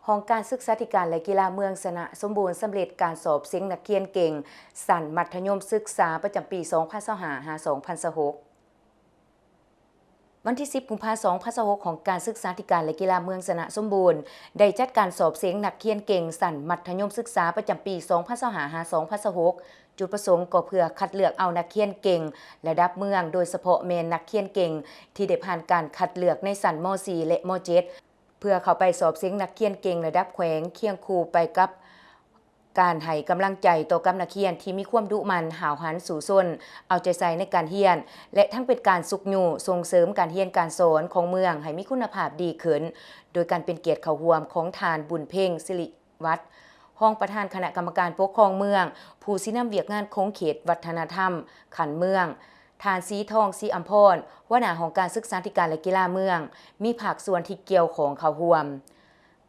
ຫ້ອງການສຶກສາທິການ ແລະ ກິລາເມືອງຊະນະສົມບູນ ສຳເລັດການສອບເສັງນັກຮຽນເກັ່ງຊັ້ນມັດທະຍົມສຶກສາປະຈຳປີສອງພັນຊາວຫ້າ ຫາ ສອງພັນຊາວຫົກ. ວັນທີສິບ ກຸມພາ ສອງພັນຊາວຫົກ ຫ້ອງການສຶກສາທິການ ແລະ ກິລາເມືອງຊະນະສົມບູນ ໄດ້ຈັດການສອບເສັງນັກຮຽນເກັ່ງຊັ້ນມັດທະຍົມສຶກສາປະຈຳປີສອງພັນຊາວຫ້າ ຫາ ສອງພັນຊາວຫົກ. ຈຸດປະສົງກໍເພື່ອຄັດເລືອກເອົານັກຮຽນເກັ່ງລະດັບເມືອງ, ໂດຍສະເພາະແມ່ນນັກຮຽນເກັ່ງທີ່ໄດ້ຜ່ານການຄັດເລືອກໃນຊັ້ນ ມໍສີ່ ແລະ ມໍເຈັດ ເພື່ອເຂົ້າໄປສອບເສັງນັກຮຽນເກັ່ງລະດັບແຂວງ ຄຽງຄູ່ໄປກັບການໃຫ້ກຳລັງໃຈຕໍ່ກັບນັກຮຽນທີ່ມີຄວາມດຸໝັ່ນ, ຫ້າວຫັນ, ສູ້ຊົນ, ເອົາໃຈໃສ່ໃນການຮຽນ ແລະ ທັງເປັນການຊຸກຍູ້ສົ່ງເສີມການຮຽນການສອນຂອງເມືອງໃຫ້ມີຄຸນນະພາບດີຂຶ້ນ, ໂດຍການເປັນກຽດເຂົ້າຮ່ວມຂອງທ່ານ ບຸນເພັງ ສິລິວັດ ຮອງປະທານຄະນະກຳມະການປົກຄອງເມືອງ, ຜູ້ຊີ້ນຳວຽກງານຂົງເຂດວັດທະນະທຳຂັ້ນເມືອງ, ທ່ານ ສີທອງ ສີອຳພອນ ຫົວໜ້າຫ້ອງການສຶກສາທິການ ແລະ ກິລາເມືອງ, ມີພາກສ່ວນທີ່ກ່ຽວຂ້ອງເຂົ້າຮ່ວມ.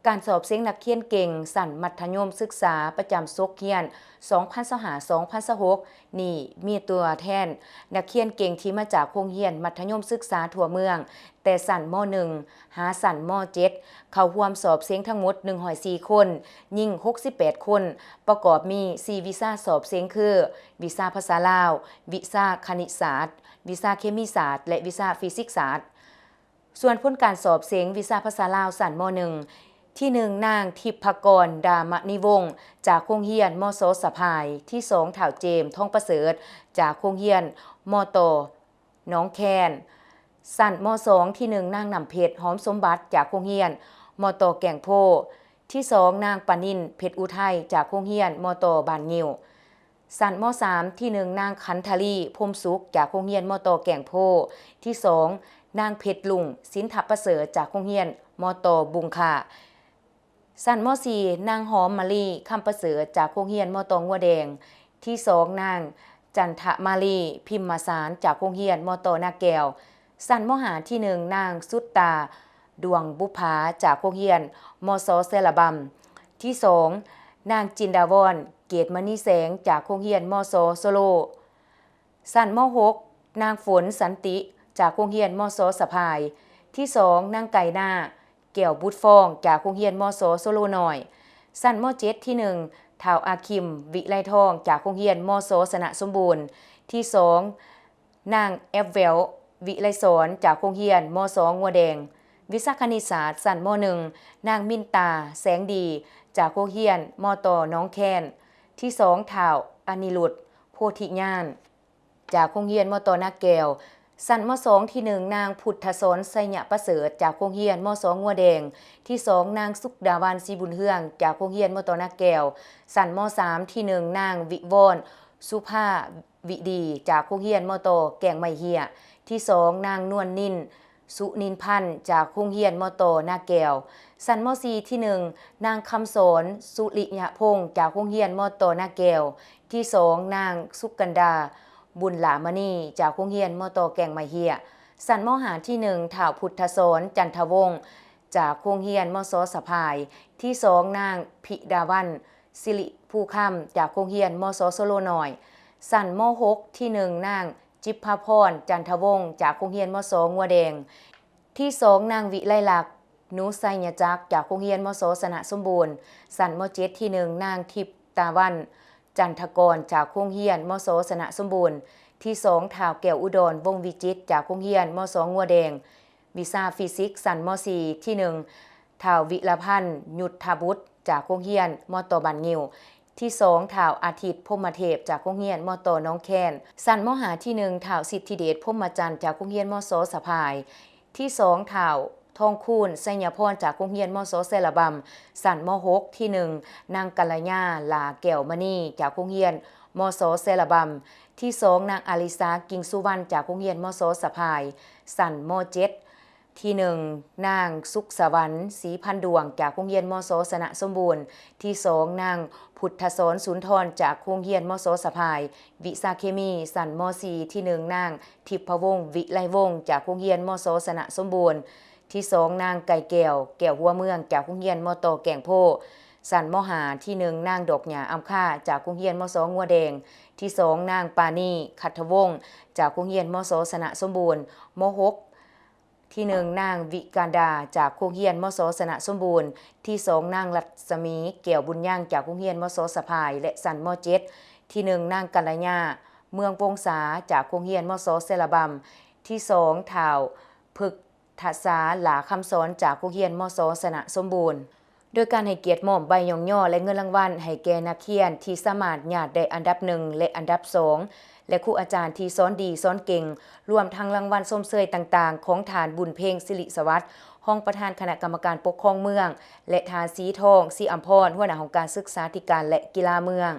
ການສອບເສັງນັກຮຽນເກັ່ງຊັ້ນມັດທະຍົມສຶກສາປະຈຳສົກຮຽນສອງພັນຊາວຫ້າ ສອງພັນຊາວຫົກນີ້ ມີຕົວແທນນັກຮຽນເກັ່ງທີ່ມາຈາກໂຮງຮຽນມັດທະຍົມສຶກສາທົ່ວເມືອງ ແຕ່ຊັ້ນ ມໍໜຶ່ງ ຫາຊັ້ນ ມໍເຈັດ ເຂົ້າຮ່ວມສອບເສັງທັງໝົດໜຶ່ງຮ້ອຍສີ່ຄົນ, ຍິງຫົກສິບແປດຄົນ, ປະກອບມີສີ່ວິຊາສອບເສັງຄື ວິຊາພາສາລາວ, ວິຊາຄະນິດສາດ, ວິຊາເຄມີສາດ ແລະ ວິຊາຟີຊິກສາດ. ສ່ວນຜົນການສອບເສັງວິຊາພາສາລາວຊັ້ນ ມໍໜຶ່ງ ທີໜຶ່ງ ນາງ ທິບພະກອນ ດາມະນີວົງ ຈາກໂຮງຮຽນ ມສ ສະພາຍ, ທີສອງ ທ້າວ ເຈມ ທອງປະເສີດ ຈາກໂຮງຮຽນ ມຕ ໜອງແຄນ, ຊັ້ນ ມສອງ ທີໜຶ່ງ ນາງ ນ້ຳເພັດ ຫອມສົມບັດ ຈາກໂຮງຮຽນ ມຕ ແກ້ງໂພ, ທີສອງ ນາງ ປານິນ ເພັດອຸໄທ ຈາກໂຮງຮຽນ ມຕ ບ້ານງິ້ວ, ຊັ້ນ ມສາມ ທີໜຶ່ງ ນາງ ຂັນທະລີ ພົມສຸກ ຈາກໂຮງຮຽນ ມຕ ແກ້ງໂພ, ທີສອງ ນາງ ເພັດລຸງ ສິນທະປະເສີດ ຈາກໂຮງຮຽນ ມຕ ບຸງຂ້າ, ຊັ້ນ ມສີ່ ນາງ ຫອມມາລີ ຄຳປະເສີດ ຈາກໂຮງຮຽນ ມຕ ງົວແດງ, ທີສອງ ນາງ ຈັນທະມາລີ ພິມມະສານ ຈາກໂຮງຮຽນ ມຕ ນາແກ້ວ, ຊັ້ນ ມຫ້າ ທີໜຶ່ງ ນາງ ສຸດຕາ ດວງບຸບຜາ ຈາກໂຮງຮຽນ ມສ ແຊລະບຳ, ທີສອງ ນາງ ຈິນດາວອນ ເກດມະນີແສງ ຈາກໂຮງຮຽນ ມສ ໂຊໂລ, ຊັ້ນ ມຫົກ ນາງ ຝົນ ສັນຕິ ຈາກໂຮງຮຽນ ມສ ສະພາຍ, ທີສອງ ນາງ ໄກ່ນາ ແກ້ວບຸດຟອງ ຈາກໂຮງຮຽນ ມສ ໂຊໂລນ້ອຍ, ຊັ້ນ ມເຈັດ ທີໜຶ່ງ ທ້າວ ອາຄິມ ວິໄລທອງ ຈາກໂຮງຮຽນ ມສ ຊະນະສົມບູນ, ທີສອງ ນາງ ແອັບແວວ ວິໄລສອນ ຈາກໂຮງຮຽນ ມສ ງົວແດງ, ວິຊາຄະນິດສາດ ຊັ້ນ ມໜຶ່ງ ນາງ ມິນຕາ ແສງດີ ຈາກໂຮງຮຽນ ມຕ ໜອງແຄນ, ທີສອງ ທ້າວ ອະນິລຸດ ໂພທິຍານ ຈາກໂຮງຮຽນ ມຕ ນາແກ້ວ, ຊັ້ນ ມສອງ ທີໜຶ່ງ ນາງ ພຸດທະສອນ ໄຊຍະປະເສີດ ຈາກໂຮງຮຽນ ມສ ງົວແດງ, ທີສອງ ນາງ ສຸກດາວັນ ສີບຸນເຮືອງ ຈາກໂຮງຮຽນ ມຕ ນາແກ້ວ, ຊັ້ນ ມສາມ ທີໜຶ່ງ ນາງ ວິວອນ ສຸພາວິດີ ຈາກໂຮງຮຽນ ມຕ ແກ້ງໄມ້ເຮ້ຍ, ທີສອງ ນາງ ນວນນິນ ສຸນິນພັນ ຈາກໂຮງຮຽນ ມຕ ນາແກ້ວ, ຊັ້ນ ມສີ່ ທີໜຶ່ງ ນາງ ຄຳສອນ ສຸລິຍະພົງ ຈາກໂຮງຮຽນ ມຕ ນາແກ້ວ, ທີສອງ ນາງ ສຸກັນດາ ບຸນຫຼາມະນີ ຈາກໂຮງຮຽນ ມຕ ແກ້ງໄມ້ເຮ້ຍ, ຊັ້ນ ມຫ້າ ທີໜຶ່ງ ທ້າວ ພຸດທະສອນ ຈັນທະວົງ ຈາກໂຮງຮຽນ ມສ ສະພາຍ, ທີສອງ ນາງ ພິດາວັນ ສິລິພູຄຳ ຈາກໂຮງຮຽນ ມສ ໂຊໂລນ້ອຍ, ຊັ້ນ ມຫົກ ທີໜຶ່ງ ນາງ ຈິບພາພອນ ຈັນທະວົງ ຈາກໂຮງຮຽນ ມສ ງົວແດງ, ທີສອງ ນາງ ວິໄລລັກ ໜູໄຊຍະຈັກ ຈາກໂຮງຮຽນ ມສ ຊະນະສົມບູນ, ຊັ້ນ ມເຈັດ ທີໜຶ່ງ ນາງ ທິບຕາວັນ ຈັນທະກອນ ຈາກໂຮງຮຽນ ມສ ຊະນະສົມບູນ, ທີສອງ ທ້າວ ແກ້ວອຸດອນ ວົງວິຈິດ ຈາກໂຮງຮຽນ ມສ ງົວແດງ, ວິຊາຟີຊິກ ຊັ້ນ ມສີ່ ທີໜຶ່ງ ທ້າວ ວິລະພັນ ຍຸດທະບຸດ ຈາກໂຮງຮຽນ ມຕ ບ້ານງິ້ວ, ທີສອງ ທ້າວ ອາທິດ ພົມມະເທບ ຈາກໂຮງຮຽນ ມຕ ໜອງແຄນ, ຊັ້ນ ມຫ້າ ທີໜຶ່ງ ທ້າວ ສິດທິເດດ ພົມມະຈັນ ຈາກໂຮງຮຽນ ມສ ສະພາຍ, ທີສອງ ທ້າວ ທອງຄູນ ໄຊຍະພອນ ຈາກໂຮງຮຽນ ມສ ແຊລະບຳ, ຊັ້ນ ມຫົກ ທີໜຶ່ງ ນາງ ກັນລະຍາ ຫຼ້າແກ້ວມະນີ ຈາກໂຮງຮຽນ ມສ ແຊລະບຳ, ທີສອງ ນາງ ອາລິສາ ກິ່ງສຸວັນ ຈາກໂຮງຮຽນ ມສ ສະພາຍ, ຊັ້ນ ມເຈັດ ທີໜຶ່ງ ນາງ ສຸກສະຫວັນ ສີພັນດວງ ຈາກໂຮງຮຽນ ມສ ຊະນະສົມບູນ, ທີສອງ ນາງ ພຸດທະສອນ ສູນທອນ ຈາກໂຮງຮຽນ ມສ ສະພາຍ, ວິຊາເຄມີ, ຊັ້ນ ມສີ່ ທີໜຶ່ງ ນາງ ທິບພະວົງ ວິໄລວົງ ຈາກໂຮງຮຽນ ມສ ຊະນະສົມບູນ, ທີສອງ ນາງ ໄກ່ແກ້ວ ແກ້ວຫົວເມືອງ ຈາກໂຮງຮຽນ ມຕ ແກ້ງໂພ, ຊັ້ນ ມຫ້າ ທີໜຶ່ງ ນາງ ດອກຫຍ້າ ອຳຄາ ຈາກໂຮງຮຽນ ມສ ງົວແດງ, ທີສອງ ນາງ ປານີ ຄັດທະວົງ ຈາກໂຮງຮຽນ ມສ ຊະນະສົມບູນ, ມຫົກ ທີໜຶ່ງ ນາງ ວິການດາ ຈາກໂຮງຮຽນ ມສ ຊະນະສົມບູນ, ທີສອງ ນາງ ລັດສະໝີ ແກ້ວບຸນຍັງ ຈາກໂຮງຮຽນ ມສ ສະພາຍ ແລະ ຊັ້ນ ມ ເຈັດ, ທີໜຶ່ງ ນາງ ກັນລະຍາ ເມືອງວົງສາ ຈາກໂຮງຮຽນ ມສ ເຊລະບຳ, ທີສອງ ທ້າວ ພຶກທະສາ ຫຼ້າຄຳສອນ ຈາກໂຮງຮຽນ ມສ ຊະນະສົມບູນ. ໂດຍການໃຫ້ກຽດມອບໃບຍ້ອງຍໍ ແລະ ເງິນລາງວັນໃຫ້ແກ່ນັກຮຽນທີ່ສາມາດຍາດໄດ້ອັນດັບໜຶ່ງ ແລະ ອັນດັບສອງ ແລະ ຄູອາຈານທີ່ສອນດີສອນເກັ່ງ, ລວມທັງລາງວັນຊົມເຊີຍຕ່າງໆ ຂອງທ່ານ ບຸນເພັງ ສິລິສະຫວັດ ຮອງປະທານຄະນະກຳມະການປົກຄອງເມືອງ ແລະ ທ່ານ ສີທອງ ສີອຳພອນ ຫົວໜ້າຫ້ອງການສຶກສາທິການ ແລະ ກິລາເມືອງ.